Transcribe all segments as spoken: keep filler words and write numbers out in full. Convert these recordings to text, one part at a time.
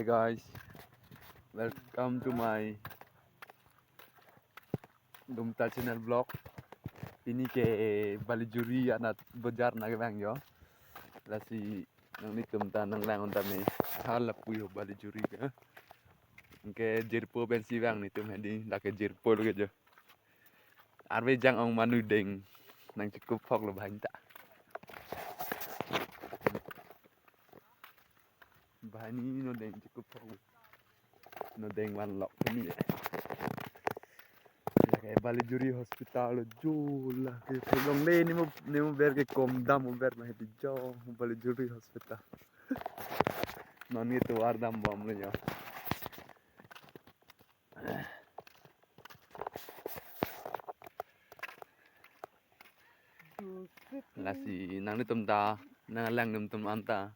Guys, welcome to my Dumta channel vlog. Pini ke Balijuri anat bojar nangkevang jo. Lasi nanglitum ta nanglang un tame, hala pu jo Balijuri ke. Anke jirpo pensi vang netum hedi, lake jirpo lo ke jo. Arve jang ong manu deng nangchikup phok lo bahai ta. Bahai ni no deng chikup phok lo. No deng van lok pini. Lake Balijuri hospital lo jo, lake pelong le nemu, nemu ber ke kom dam, ber ma hedi jo Balijuri hospital. Non ke tovar dambom lo jo. Lasi nanglitum ta, nanglang dum tum anta.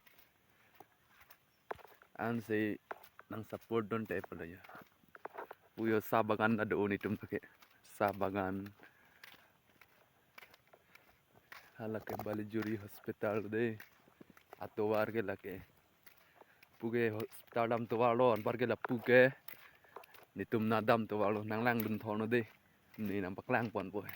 Ansi nang support dun te pala ya. Pu jo sa bagan ta do netum ta ke. Sa bagan. Hala ke Balijuri hospital de. Atovar ke lake. Pu ke hospital dam tovar lo, anpar ke lapu ke netum nat dam tovar lo, nanglang dun thon de. Ne nangpaklang ponpo.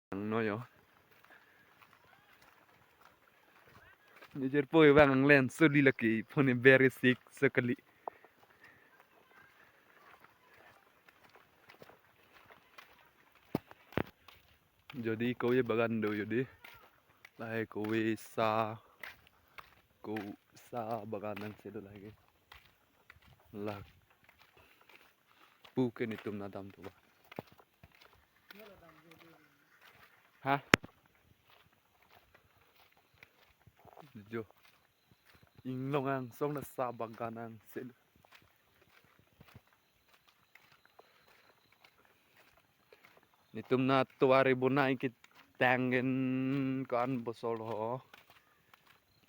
Ang no yo. Ni jirpo vang ang len soli lake phone ber sik sekali. Jodi kove bagan do jodi. Lahai kove sa, ko sa bagan nangse do lahai ke. Lapu ke netum nat dam tovar. Ha? Jo. Inglong angsong na sa bagan nangse do. Netum nat tovar bonai ketang ken ko-an bosol ho.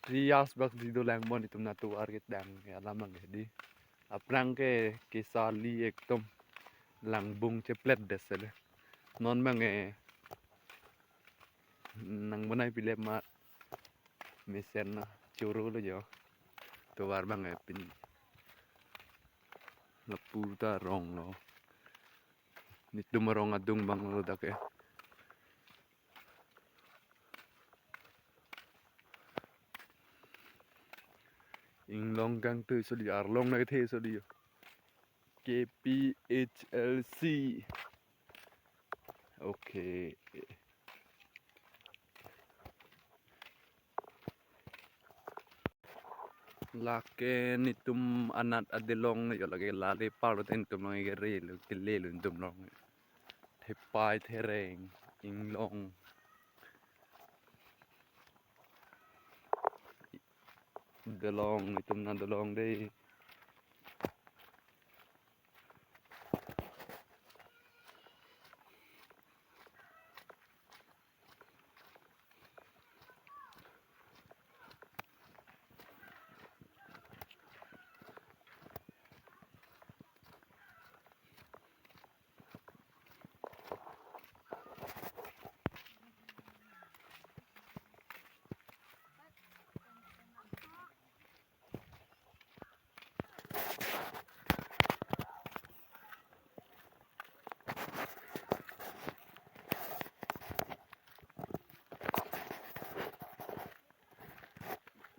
Three years bak di dolang bon netum nat tovar ketang ke alam abang ke di. Aphrang ke kesali ekdom langbung cheplet des le. Non abang ke nang bonai pile ma mesen na choro lo jo. Tovar abang ke pin. Lapu ta rong lo. Netum arong adung abang lo dak ke. Inglong kangtui soli, arlong nai the soli. K P H L C. Okay. Lake netum anat adelong yo, lake lale parlo te netum long kerelo, kelelo netum long. Thepai thereng inglong. Delong, netum nat delong dei.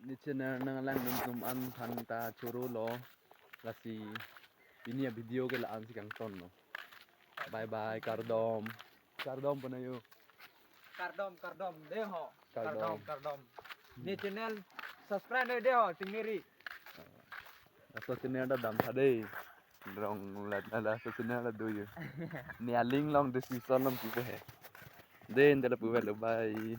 Ne channel nanglang dun atum an aphan ta choro lo. Lasi pini a-video ke la-an si kangton lo. Bye bye, kardom. Kardom pon ayo. Kardom, kardom, dei ho. Kardom. Kardom, kardom. Ne channel subscribe dei, dei ho, chingri. Laso channel ta damtha dei. Rong lat na laso channel ta do yo. Ne a-link along description along pipe he. Dei, ante lapu avelo, bye.